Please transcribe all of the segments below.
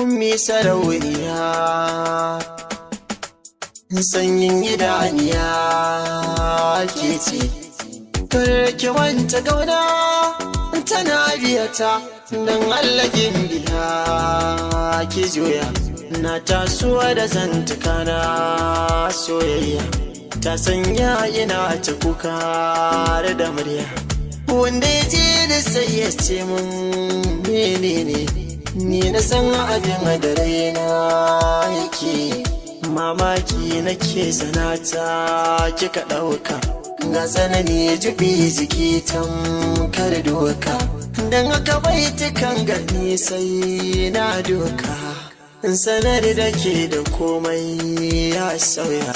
Ummi sarauniya, sanyin idaniya ke ce. Kar ki wanta gauna tana biyata, don Allah biya ki juya. Na tasowa da zantuka na soyayya ta sanya ina ta kuka da murya. Wanda ya je da sai ya ce mun menene, ni na san abin da raina yake. Mamaki nake sanata kika ɗauka, ga tsanani jibi jiki tamkar doka. Don haka baitukan gani sai na doka, sanar da ke da komai ya sauya.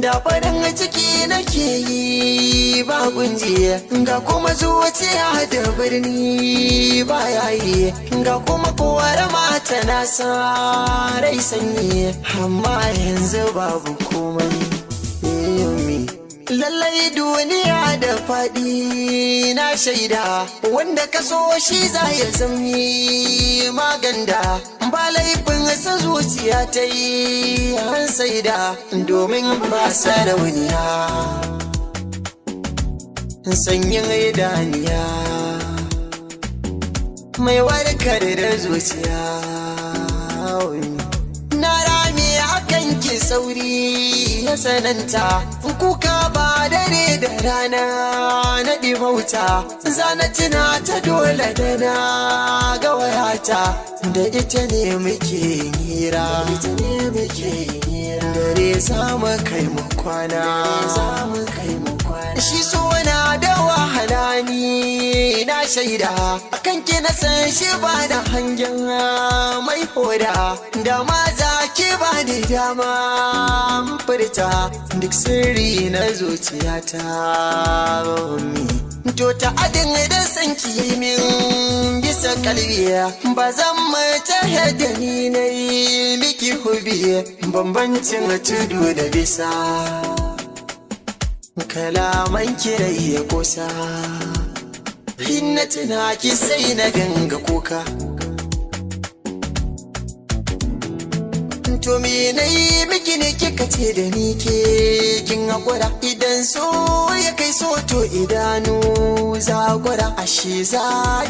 Da farin ciki nake yi ba kunjiya, ga kuma zuciya da birni ba yayi, ga kuma kowar mata na sa rai sanyi, amma yanzu babu komai. Lallai duniya da faɗi na shaida, wanda ka so shi za ya zami maganda, ba laifin sa zuciya ta yi an saida, domin ba sarauniya sanyin idaniya mai warkar da zuciya. Na rami akan ki sauri ya sananta, kuka ba dare da rana na ɗimauta, zana tuna ta dole da na ga wayata, da ita ne muke hira, dare za mu kai mu kwana. Shi so na da wahala ni na shaida, akan ki na san shi ba da hangen mai hoda, da ma za ki ba da dama furta duk sirri na zuciyata. To ta adin da san ki min bisa kalbiya, ba zan mata yadda ni na yi miki hubi, bambancin tudu da bisa, kalaman kirai ya kusa. Hinna tuna ki sai na ganga kuka. To me na yi miki ne kika ce da ni ke kin hakura? Idan so ya kai so to idanu zagura, ashe za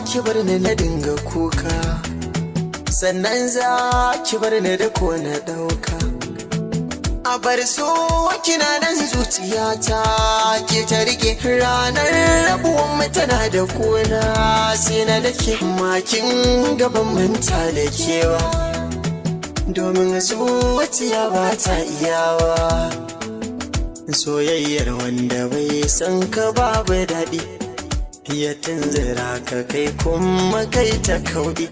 ki bar ni na dinga kuka, sannan za ki bar ni da ko na ɗauka. A bar so kina nan zuciyata ke ta rike, ranar rabuwan mu tana da kuna sai na dake makin gaban manta da kewa, domin zuciya ba ta iyawa. Soyayyar wanda bai san ka babu daɗi, ya tunzura ka kai kuma kai ta kauɗi,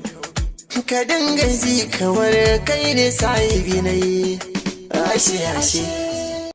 ka dinga ji kamar kai ne sahibi na yi. Ashe ashe.